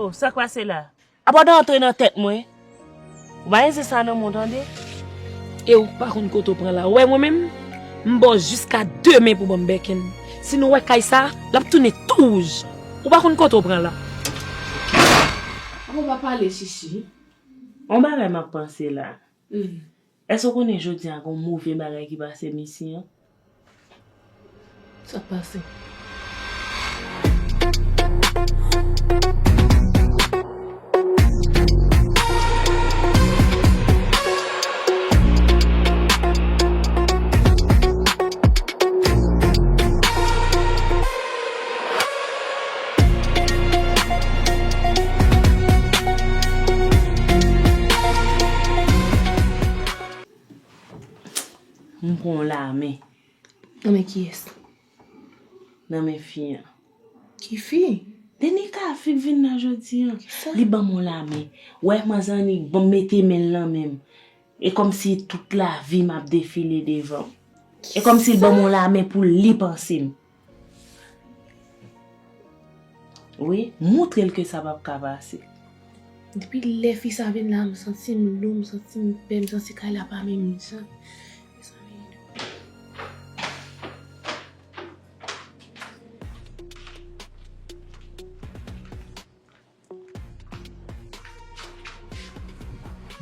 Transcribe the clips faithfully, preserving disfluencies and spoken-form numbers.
Oh, sa k pase la? Apa w ta antre nan tèt mwen? Ou pa gen sa nan men w, tande? E ou pa konn kote w pran la. Ou wè mwen menm, m ba w jiska demen pou ban m bèkenn. Sinon, w wè kay sa, l ap tounen tou wouj. Ou pa konn kote w pran la. Apa w pa pale, Chichi? On bagay m ap panse la. Hmm. Èske w konnen jodi a gon move bagay ki pase m isi an? Sa k pase? M pran yon lame. Nan men kiyès? Nan men fi an. Ki fi? Denika, fi k vin la jodi an. Kisa? Li ban m yon lame. Wè, manzè Annik ban m mete men l nan men m. E kòmsi tout lavi m ap defile devan m. E kòmsi l ban m yon lame pou li panse m. Wi, moutre l ke sa p ap ka pase. Depi lè fi sa vin la, m santi m lou, m santi m pè, m santi kay la pa menm jan. Mezanmi.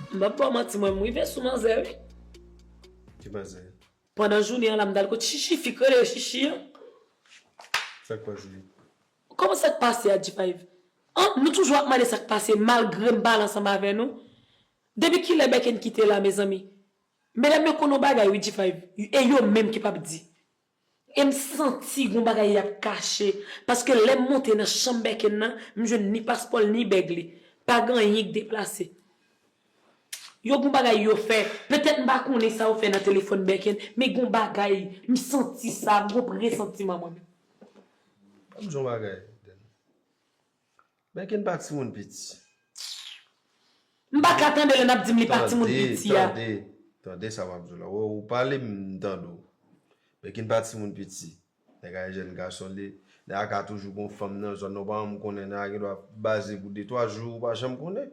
M p ap ba w manti, mwen, m rive sou manzè, wi. Ki manzè? Pandan jounen an la, m t al kot Chichi, fi k rele Chichi an. Sa k pase? Kòman sa k pase a, G five? An, nou toujou ap mande sa k pase, malgre m pale ansanm avè nou. Depi kilè Bèken kite la, mezanmi? Medam yo konn yon bagay, wi, G five. E yo menm ki p ap di. E m santi gon bagay y ap kache. Paske lè m monte nan chanm Bèken nan, m jwenn ni paspò l, ni bèg li. Pa gen anyen k deplase. Yo gon bagay yo fè. Petèt m pa konnen sa yo fè nan telefòn Bèken, men gon bagay, m santi sa, m gon presantiman mwen menm. Ban m di yon bagay, Dèn. Bèken pa timoun piti. M pa ka tande lè n ap di m li pa timoun piti a. Tande, tande, tande sa m ap di w la. Ou, ou pale m, m tande w. Bèken pa timoun piti. Nèg la jèn gason li. Nèg la ka toujou gon fanm nan zòn nan, ou pa janm konnen, nèg la gen dwa baze pou de twa jou, ou pa janm konnen.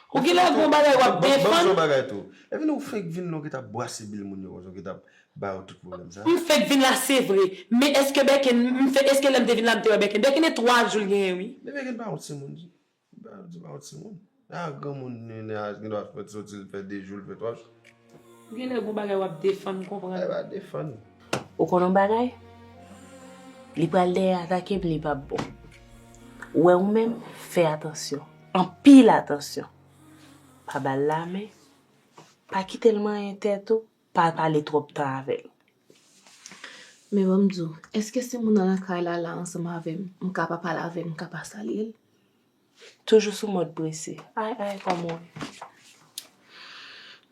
Ou genlè gon bagay w ap defann. Ban m di yon bagay tou. Epi nou fenk vin la, ou gentan ap bwase bil moun yo konsa, ou gentan ap ba yo tout pwoblèm sa. M fenk vin la, se vre. Men èske Bèken, m fè, èske lè m te vin la, m te wè Bèken? Bèken e twa jou l genyen, wi. Men Bèken pa yon timoun. Ba, di pa yon timoun. A, granmoun, li, li, a, gen dwa fè soti, l fè de jou, l fè twa jou. Ou genlè gon bagay w ap defann, m konprann. Ay, pa defann. Ou konn yon bagay? Li pral dèyè atake m, li p ap bon. Ou wè ou menm, fè atansyon. Anpil atansyon. Pa ba l lamen. Pa kite l manyen tèt ou. Pa pale twòp tan avè l. Men ban m di w, èske si moun nan lakay la la ansanm avè m, m ka pa pale avè l, m ka pa salye l? Toujou sou mòd prese. Ay, ay, kòman w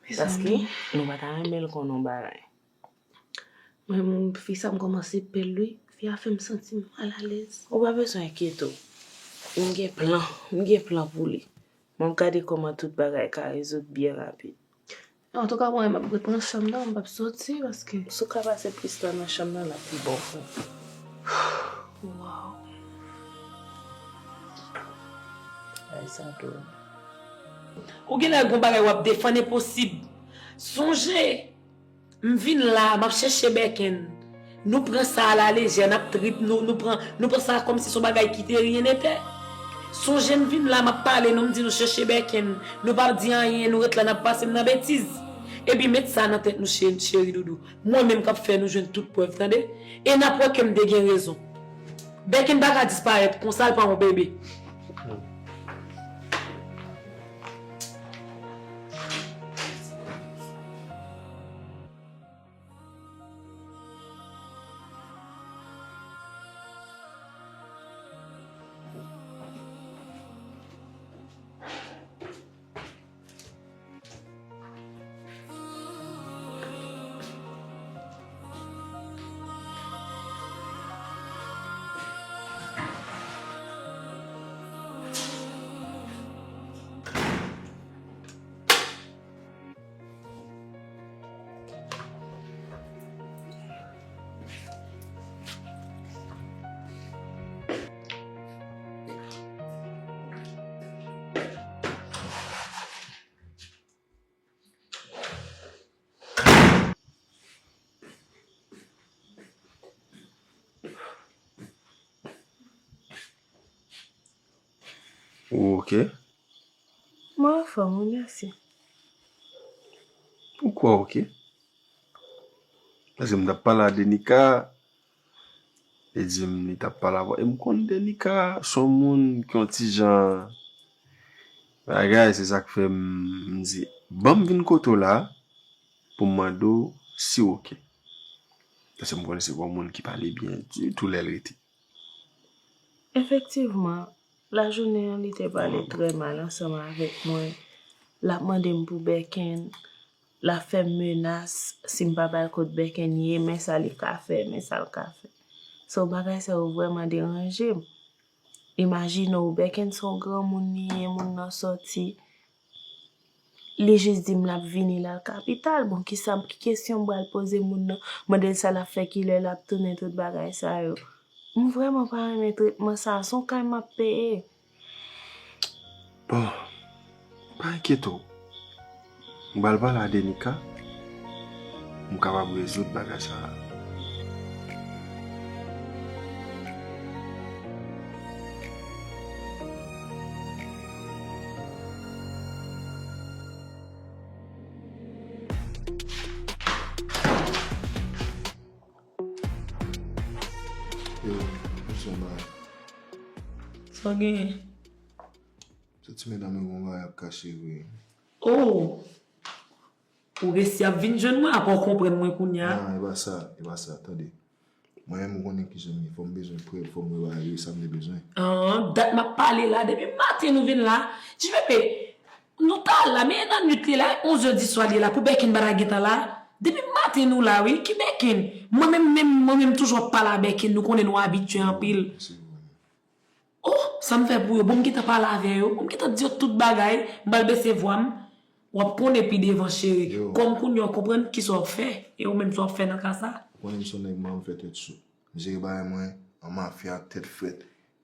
ye? Paske nou pa ta renmen l konn yon bagay. Mwen menm, fi sa m kòmanse pè l, wi. Fi a fè m santi m malalèz. Ou pa bezwen enkyete w. M gen plan, m gen plan pou li. Mwen, m gade kòman tout bagay ka rezoud byen rapid. Antouka, mwen, m ap ret nan chanm nan, m p ap soti, paske si w ka pase plis tan nan chanm nan, l ap pi bon pou ou. Waw. Ay, sa dwòl. Ou genlè gon bagay w ap defann, enposib. Sonje, m vin la, m ap chèche Bèken. Nou pran sa alalejè, n ap trip, nou, nou pran, nou pran sa kòmsi se yon bagay ki te ryen netè. Sonje m vin la, m ap pale nou, m di nou chèche Bèken. Nou p ap di anyen, nou ret la, n ap pase m nan betiz. Epi met sa nan tèt nou, che-, cheri doudou. Mwen menm k ap fè nou jwenn tout prèv, tande? E n ap wè ke m te gen rezon. Bèken pa ka disparèt konsa, l pa yon bebe. Ou oke? Mwen anfòm, wi, mèsi. Ou kwè oke? Paske m t ap pale a Denika, li di m li t ap pale avè w. E m konn Denika se yon moun ki yon ti jan bagay, se sa k fè m, m di, ban m vin kote w la pou m mande w si w oke. Paske m konnen se pa yon moun ki pale byen ditou lè l rete. Efektivman, lajounen an, li te pale trè mal ansanm avèk mwen. L ap mande m pou Bèkèn, l ap fè m menas, si m pa ba l kot Bèkèn ye, men sa li ka fè, men sa l ka fè. So, bagay sa yo vrèman deranje m. Imajine w, Bèkèn se yon granmoun li ye, moun nan sòti. Li jis di m l ap vini, l al kapital. Bon, kisa, ki kesyon m pral poze moun nan? Mande l sa l ap fè, kilè l ap tounen, tout bagay sa yo. M vrèman pa renmen tretman sa a. Se yon kay m ap peye. Bon, pa enkyete w. M pral pale a Denika. M kapab rezoud bagay sa a. Yo, m bezwen bay. Sa w genyen? Se ti medam yo gon bagay ap kache vre. Oh! Ou resi ap vin jwenn mwen, apa w konprann mwen kounye a? Non, e pa sa, e pa sa, tande. Mwen menm, ou konnen kijan m ye, fò m bezwen prèv, fò m wè bagay yo, sa m te bezwen. Ah, dat m ap pale la, depi maten nou vin la. Ti Pepe, nou ta la, men nan nwit li la, onz è di swa li la, pou Bèkèn pa ta gentan la. Depi maten nou la, wi, ki Bèkèn? Mwen menm, menm, mwen menm toujou ap pale a Bèkèn, nou konnen nou abitye anpil. Oh, sa m fè pou yo? Bon, m gentan pale avè yo, bon, m gentan di yo tout bagay, m pral bese vwa m. W ap konnen pi devan, cheri. Yo. Kòm kounye a w konprann kisa w ap fè, e ou menm sa w ap fè nan ka sa. Ou konnen m se yon nèg, mwen, m fè tèt cho. M jere bagay mwen, an mafya, tèt frèt.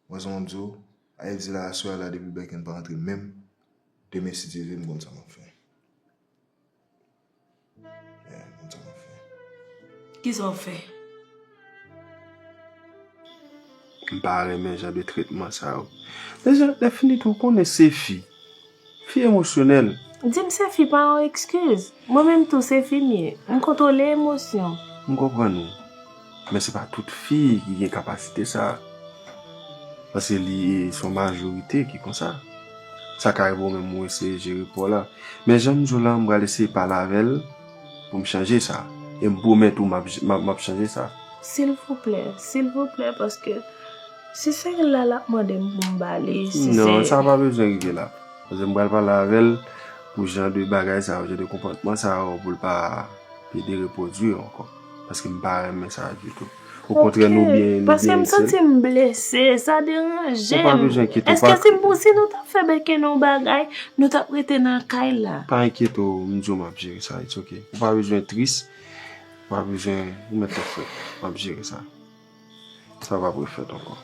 Mwen, sa m ap di w, Ayiti la, aswè a la, depi Bèkèn pa rantre menm, demen, si Dye vle, m konn sa m ap fè. Yeah, m konn sa m ap fè. Kisa w ap fè? M pa renmen jan de tretman sa yo. Men jan, lèfini tou, ou konnen se fi. Fi emosyonèl. Di m se fi pa yon ekskiz. Mwen menm tou se fi m ye. M kontwole emosyon. M konprann ou. Men se pa tout fi ki gen kapasite sa. Paske li se yon majorite ki konsa. Sa ka rive w menm ou eseye jere pa w la. Men jan m di w la, m pral eseye pale avè l pou m chanje sa. E m pwomèt ou m ap, m ap, m ap chanje sa. Silvouplè, silvouplè, paske si se la l ap mande m pou m ba li, si se... Non, sa pa bezwen rive la. Paske m pral pale avè l pou jan de bagay sa yo, jan de konpòtman sa yo, pou l pa pede repwodui yo ankò. Paske m pa renmen sa ditou. Okontrè, nou byen, nou byen itil. Paske m santi m blese, sa deranje m. Ou pa bezwen enkyete w. Èske si, si nou t ap fè Bèkèn yon bagay, nou t ap rete nan kay la? Pa enkyete w, m di w m ap jere sa, it's ok. Ou pa bezwen tris, ou pa bezwen, ou mèt tèt frèt. M ap jere sa. Sa p ap refèt ankò.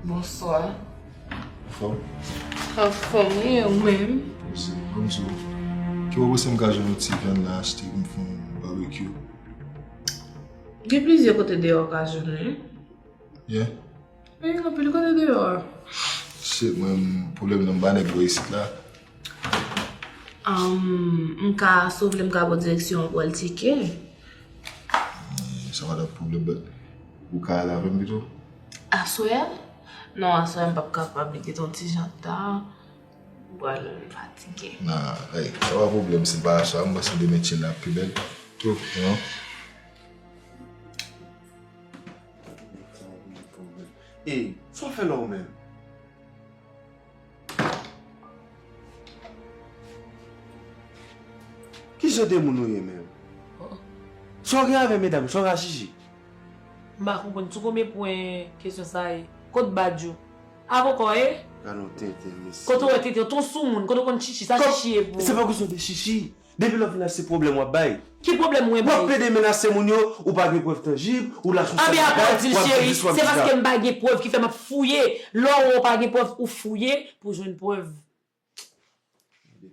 Bonswa. Anfòm? Anfòm, wi, ou menm? Mèsi, kòmsi w. Ki bò w panse m ka jwenn yon ti vyann la achte pou m fè yon babekyou? Gen plizyè kote deyò w ka jwenn li. Yeah. Wi, anpil kote deyò a. Shit, mwen, pwoblèm nan m pa nèk bò isit la. Um, m ka, si w vle, m ka ba w direksyon yon bòl tike. Eh, sa pa t ap pwoblèm, but ou ka al avè m pito? Aswè a? Non, aswè a m p ap kapab, li gentan yon ti jan ta. M pral fatige. Nah, ey, sa pa pwoblèm, si l pa aswè a, m panse demen chill la ap pi bèl. Tou, you know? Ey, sa w fè la ou menm? Ki jan de moun ou ye menm? Oh. Sa w gen avè medam, sa w ka chichi? M pa konprann sou konbyen pwen kesyon sa ye. Kot badjou? Avoka w ye? Gade yon tenten, mesye. Kote w wè tenten? Ton soumoun, kote w konn chichi? Sa chichi ye pou ou? Se pa kesyon de chichi. Depi lè w vin la, se pwoblèm w ap bay. Ki pwoblèm mwen bay? W ap pede menase moun yo, ou pa gen prèv tanjib, ou la sou sèl bagay, w ap di dis, w ap di dat. Anben, apa w di l, cheri, se paske m pa gen prèv ki fè m ap fouye. Lè w wè w pa gen prèv, ou fouye pou jwenn prèv. Gade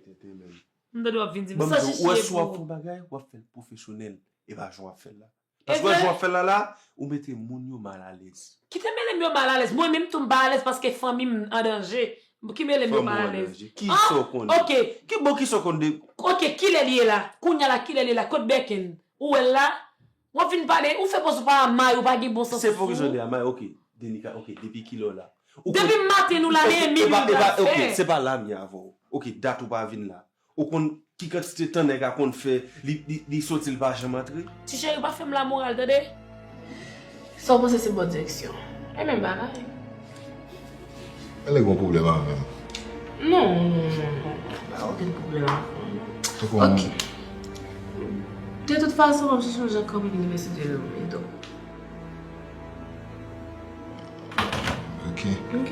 M tande w ap vin di m, Ban m sa di w, ou wè, chiche si w ap pou fè yon bagay, w ap fè l pwofesyonèl. E pa jan w ap fè l la. Paske w wè, jan w ap fè l la la, ou mete moun yo mal alèz. Kite mele m yo mal alèz. Mwen menm tou m pa alèz paske fanmi m an danje. Ki mele m yo mal alèz? Ki sa w konnen? Ok. Ki bon, ki sa w konn de? Ok, kilè li ye la? Kounye a la, kilè li ye la? Kot bèken? Ou wè l la? W ap vin pale, ou fè pòz ou pa amay, ou pa gen bon sans. Se pou ki jan de amay, ok. Denika, ok, depi kilè w la? Depi maten nou la, men e mimi m pral fè. Ok, se pa la m ye avè w. Ok, dat ou pa vin la. Ou konn ki kantite tan nèg a konn fè, li, li, li soti, li pa janm antre? Ti cheri, pa fè m lamoral, tande? Sa w panse se bon direksyon? E menm bagay. Alèk gon pwoblèm avè m. Non, non, non, non. Pa okenn pwoblèm avè w, non. Ok. De tout fason, m ap chèche yon jan kanpe vin remèsye Dye lè m ede w. Ok. Ok.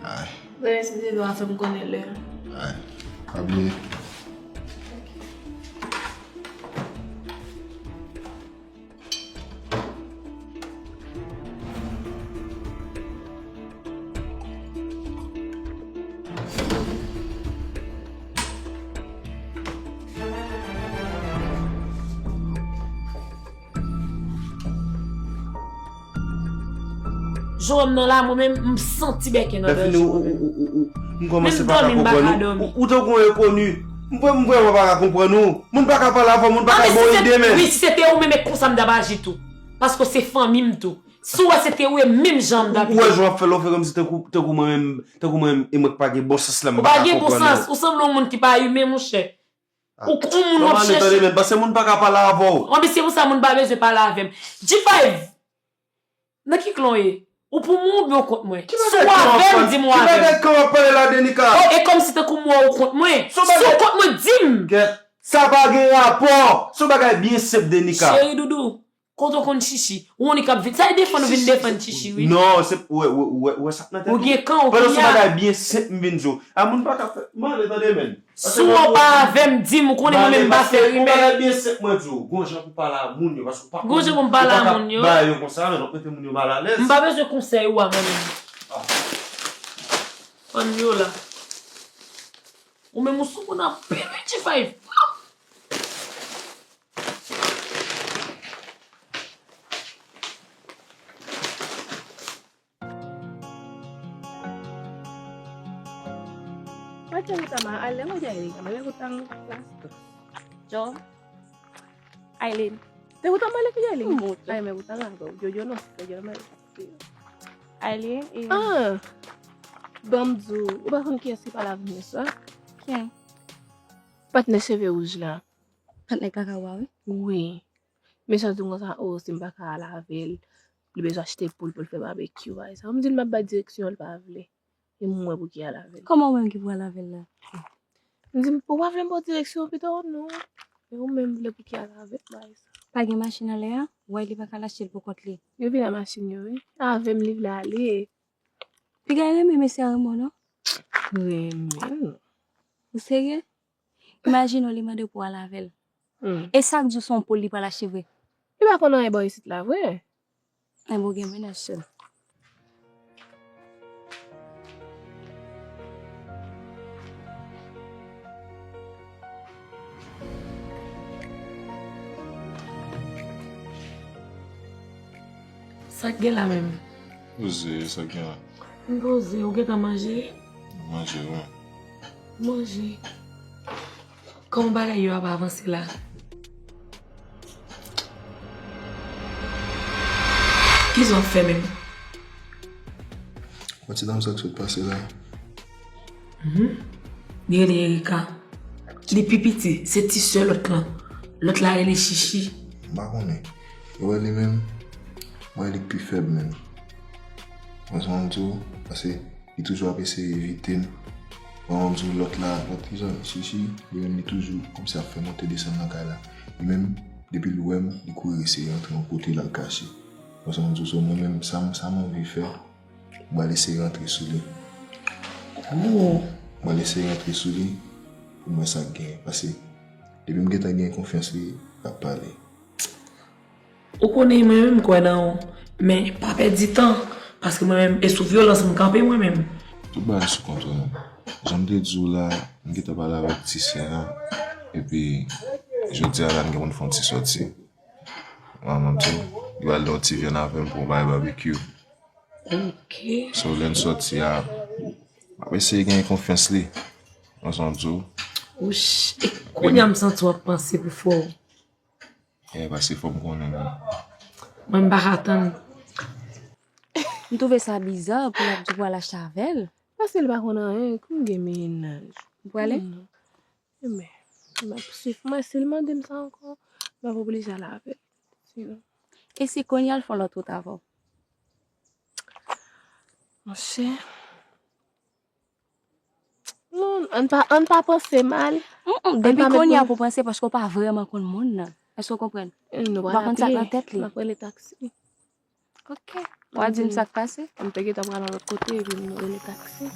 Ay. Remèsye Dye lè w a fè m konnen lè. Ay. Pa bliye. Jowèm nan la, mwen menm, m santi bèken nan danje mwen menm. M kòmanse pa ka konprann ou. Ou tankou yon enkoni. M vrèman pa ka konprann ou. Moun pa ka pale avè w, moun pa ka ba w ide, men. Wi, si se te ou menm, e konsa m t ap aji tou. Paske se fanmi m tou. Si w wè se te ou, e menm jan m t ap ye. Ou wè jan w ap fè la, w fè kòmsi tankou, tankou mwen menm, tankou mwen menm, e mwen k pa gen bon sans la, m pa ka konprann ou. Ou pa gen bon sans, ou sanble yon moun ki pa imen, monchè. Ou, ou moun w ap chèche. Tande, men, paske moun pa ka pale avè w. Anben, se pou sa moun pa bezwen pale avè m. G five, nan ki klan w ye? Ou pou mwen oubyen ou kont mwen? Si w avè m, di m ou avè m. Ki bagay klan w ap pale la, Denika? Oh, e kòmsi tankou m wè ou kont mwen. Si w kont mwen, di m. Gèt, sa pa gen rapò. Se yon bagay byen senp, Denika. Cheri doudou, kote w konn Chichi? Ou konn li k ap vin. Sa e defann ou vin defann Chichi, wi. Non, se, ou wè, ou wè, ou wè sa k nan tèt ou? Ou gen kan ou kounye a. Pandan se yon bagay byen senp m vin di w. A moun pa ka fè. Mande, tande, men. Si w pa avè m, di m, ou konnen mwen menm m pa fè rimè. Mande, paske yon bagay byen senp mwen di w, gon jan pou pale a moun yo, paske w pa konn, gon jan pou m pale a moun yo. Ou pa ka ba yo konsa, non, w ap mete moun yo mal alèz. M pa bezwen konsèy ou a mwen menm. Ah. Fann yo la. Ou menm ou sou moun ap pèmèt G five. Mwen te kontan ma ale, mwen te ale, mwen te kontan las dos. Yo, Aileen. Te kontan ma ale ki Aileen? Mwen te. Ay, men kontan la, bon, yo, yo non, yo, yo non. Aileen, e. Ah! Ban m di w, ou pa konn kiyès ki pale avè m yè swa? Ken? Patnè cheve wouj la. Patnè kaka w a, wi. Wi. Men sa di m konsa, o, si m pa ka al avè l, li bezwen achte poul pou l fè babekyou, bagay sa. M di l m ap bay direksyon, l pa vle. E m wè pou ki al avè l. Kòman ou menm ki pou al avè l la? M di, ou pa vle m ba w direksyon pito, non? E ou menm vle pou ki al avè l, bagay sa. Pa gen machin anlè a? Ou wè li pa ka al achte l pou kont li. Yo vin a machin yo, wi. Avè m li vle ale. Piga renmen mesye a renmen w, non? Renmen l. Ou serye? Imajine w li mande w pou w al avè l. Hmm. E sa k di w se yon poul li pral achte vre? Li pa konn anyen bò isit la vre. Enben w gen mennaj sèl. Sa k gen la menm? Poze, sa k gen la? M poze, ou gentan manje? Manje, wi. Manje. Kòman bagay yo ap avanse la? Kisa w ap fè menm? Wè ti dam sa k sot pase la? Mhm. Li rele Erika. Li pi piti, se ti sè lòt lan. Lòt la rele Chichi. M pa konnen. Ou wè li menm, m wè li k pi fèb menm. Mwen sa m di w, paske li toujou ap eseye evite m. Mwen di w lòt la, lòt ki jan, Chichi, li menm li toujou kòmsi ap fè monte desann nan kay la. Li menm, depi l wè m, li kouri eseye antre yon kote l al kache. Mwen sa m di w, so mwen menm, sa m, sa m anvi fè, m pral eseye rantre sou li. Oh! M pral eseye rantre sou li pou m wè sa k genyen. Paske depi m gentan gen konfyans li, l ap pale. Ou konnen mwen menm m kwè nan ou, men pa pèdi tan, paske mwen menm e sou vyolans m kanpe mwen menm. Tout bagay sou kontwòl. Jan m te di w la, m gentan pale avèk ti sè a. Epi, jodi a la, n gen pou n fè yon ti sòti. Manman m tou, li pral nan yon ti vyann avè m pou yon bagay babekyou. Ok. So, lè n sòti a, m ap eseye genyen konfyans li. Konsa m di w. Wouch, e kounye a m santi w ap panse pou fò. Yeah, paske fò m konnen, man. Mwen, m pa ka tann. M twouve sa biza pou l ap di w pral achte avè l. Paske l pa konn anyen, kou m gen mennaj. Ou prale? Non. Ebyen, m ap swiv. Mwen, si l mande m sa ankò, m ap oblije al avè l. Sinon. E si kounye a l fè yon lòt wout avè w? Monchè. Non, ann pa, ann pa panse mal. Mm, mm, depi kounye a pou panse, paske w pa vrèman konn moun nan. Èske w konprann? Ou pa konn sa k nan tèt li. M ap rele taksi. Ok. W a di m sa k pase? M te gentan pral yon lòt kote, epi m rele taksi.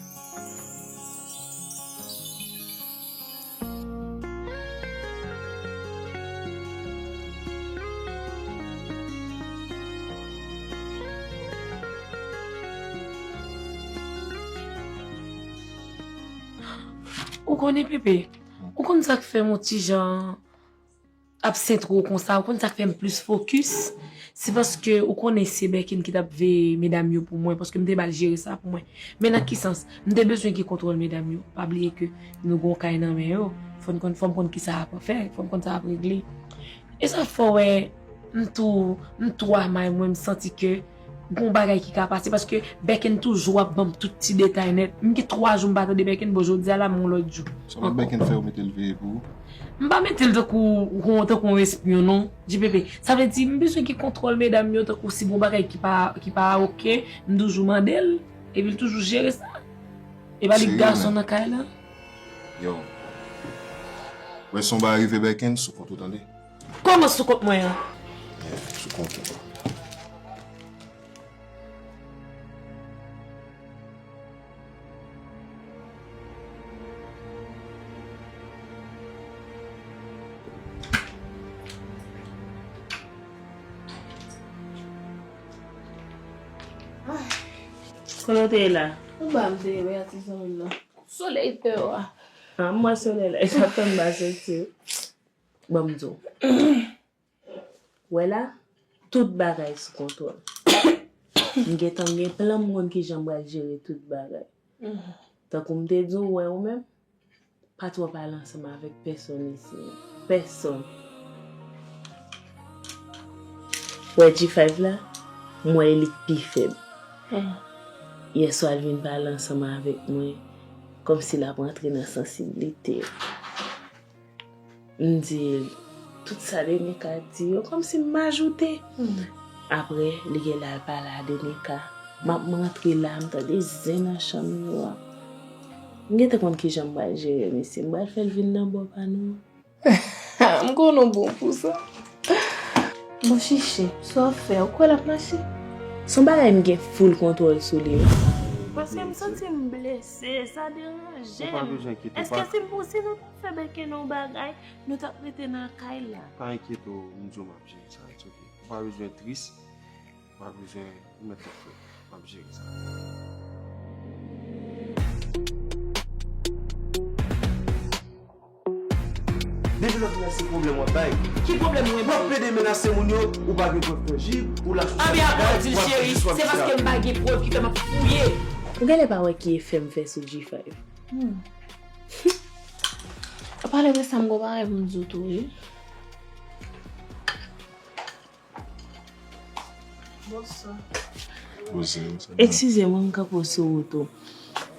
Ou konnen, Pepe, ou konn sa k fè m yon ti jan absent ou konsa, ou konn sa k fè m plis fokis? Se paske ou konnen se Bèkin ki t ap veye medam yo pou mwen, paske m te ba l jere sa pou mwen. Men nan ki sans? M te bezwen gen kontwòl medam yo. Pa bliye ke nou gen yon kay nan men yo. Fò n konn, fò m konn ki sa ap fè, fò m konn sa ap regle. E sa fè w wè m tou, m tou amay mwen, m santi ke gon bagay ki ka pase, paske Bèken toujou ap ban m tout ti detay nèt. M gen twa jou m pa tande Bèken, bon, jodi a la, m yon lòt jou. Sa pa Bèken fè ou mete l veye pou ou? M pa mete l tankou, tankou yon espyon, non, G P P. Sa vle di, m bezwen gen kontwòl medam yo, tankou si gon bagay ki pa, ki pa oke, m toujou mande l, epi l toujou jere sa. E pa li k gason nan kay la. Yo. Wè, si yon bagay rive Bèken, sou kont ou, tande? Kòman sou kont mwen an? Yeah, sou kont ou. Kote w te ye la? Anba m te ye wè a ti zanmi m nan. Solèy pè w a. Ah, m wè solèy la, e sa fè m ba soti. Ban m di w. Wè la, tout bagay sou kontwòl. M gentan gen plan, m konn kijan m pral jere tout bagay. Tankou m te di w, wè ou menm, pa twò pale ansanm avèk pèsonn isi. Pèsonn. Wè G five la, m wè li k pi fèb. Yèswa, l vin pale ansanm avèk mwen, kòmsi l ap rantre nan sansiblite m. M di l tout sa Denika di yo, kòmsi m ajoute. Apre, li gen lè al pale a Denika. M ap rantre la, m tande zen nan chanm yo a. M gentan konn kijan m pral jere misye. M pral fè l vin nan bò pa nou. M konnen w bon pou sa. Bon, Chichi, sa w ap fè? Ou kwè l ap mache? Se yon bagay m gen full kontwòl sou li, wi. Paske m santi m blese, sa deranje m. Ou pa bezwen enkyete w. Èske si m pou, si nou ta fè Bèken yon bagay, nou t ap rete nan kay la? Pa enkyete w, m di w m ap jere sa, it's ok. Ou pa bezwen tris, ou pa bezwen remèt tèt frèt. M ap jere sa. Depi lòt la se pwoblèm w ap bay. Ki pwoblèm mwen bay? W ap plede menase moun yo, ou pa gen prèv tanjib, ou la sou sa. Anben apre w di l cheri, se paske m pa gen prèv ki fè m ap fouye. Ou genlè pa wè ki efè m fè sou G five. Hmm. Pale de sa, m gon bagay pou m di w tou, wi. Bonswa. Poze w, sa. Eskize mwen, m kanpe w sou wout ou.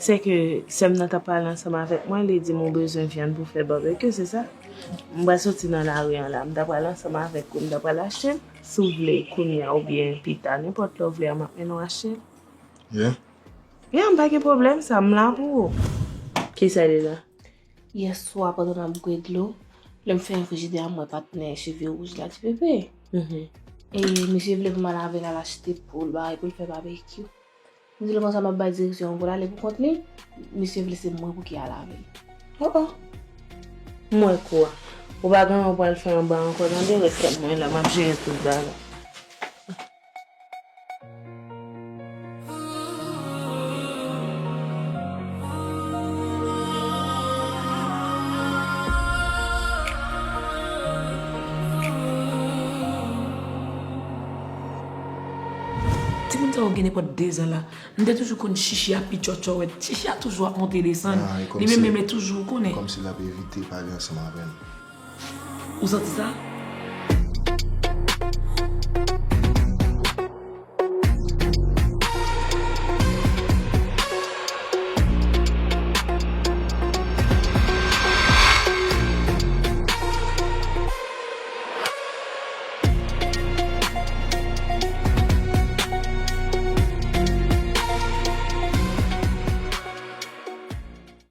Se ke sè m nan t ap pale ansanm avèk mwen, li di m ou bezwen vyann pou fè babekyou, se sa? M pral soti nan lari an la, m ta pral ansanm avèk ou, m ta pral achte l. Si w vle kounye a oubyen pita, nenpòt lè w vle a, m ap mennen w achte l. Yeah. Yeah, m pa gen pwoblèm, sa, m la pou ou. Kisa li la? Yèswa, pandan n ap bwè dlo, lè m fèmen frijidè a, m wè patnè cheve wouj la, Ti Pepe. Mhm. E misye vle pou m al avè l al achte poul, bagay pou l fè babekyou. M di l konsa m ap bay direksyon pou l ale pou kont li, misye vle se mwen pou ki al avè l. Oh, oh. M wè kou a. Ou pa gen anyen w pral fè anba ankò, tande, rete ak mwen la, m ap jere tout bagay. Timoun sa yo gen nenpòt dezan la. M te toujou konn chichi a pi tchòtchòwèt. Chichi a toujou ap monte desann. Ah, e Li kòmsi- menm menm toujou konnen. Kòmsi l ap evite pale ansanm avè m. Ou santi sa?